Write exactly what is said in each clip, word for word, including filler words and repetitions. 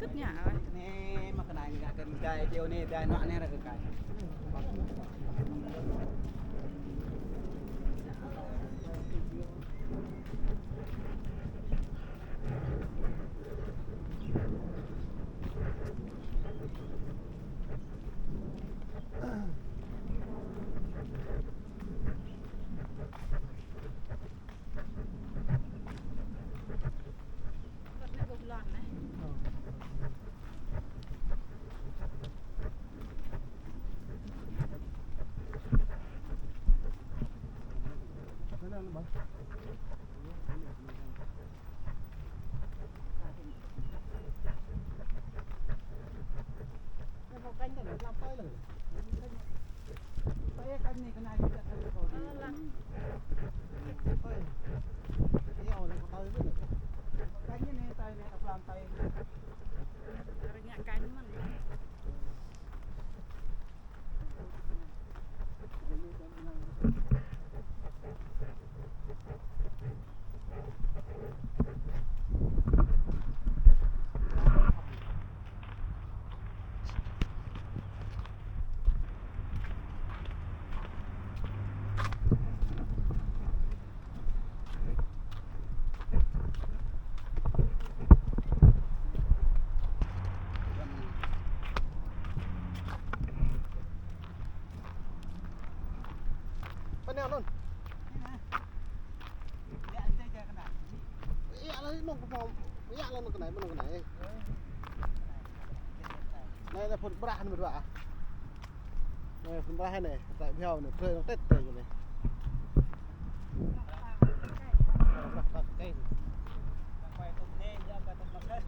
Anai mă kơ anai ngă kơ gai, ƀiă anai, gai nua anai ră kơ gai. Pơ anai anŭn. Ia, lăng anŭn kơ pô, ia, lăng anŭn kơ anai, anŭn kơ anai. Anai, anai phun brah anai mơ̆n wa. Anai, phun brah anai, tơlơi ƀiă anai, brơi anŭn tĕt tĕt anai. Brah, brah, brah, brah.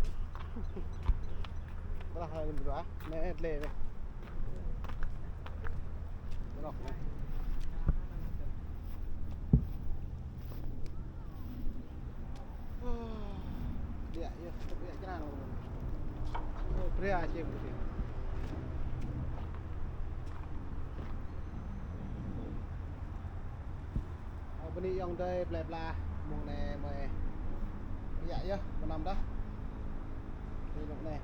Brah anai mơ̆n wa, anai, anai, tơlơi anai. Brah anai. Ƀiă, yơh, ƀiă črang. Ơ, brơi čem kơ. Ơ, bơni ayŏng adơi plơi pla, mông anai mơi. Ƀiă yơh, mơnam dah. Đi lŏk anai.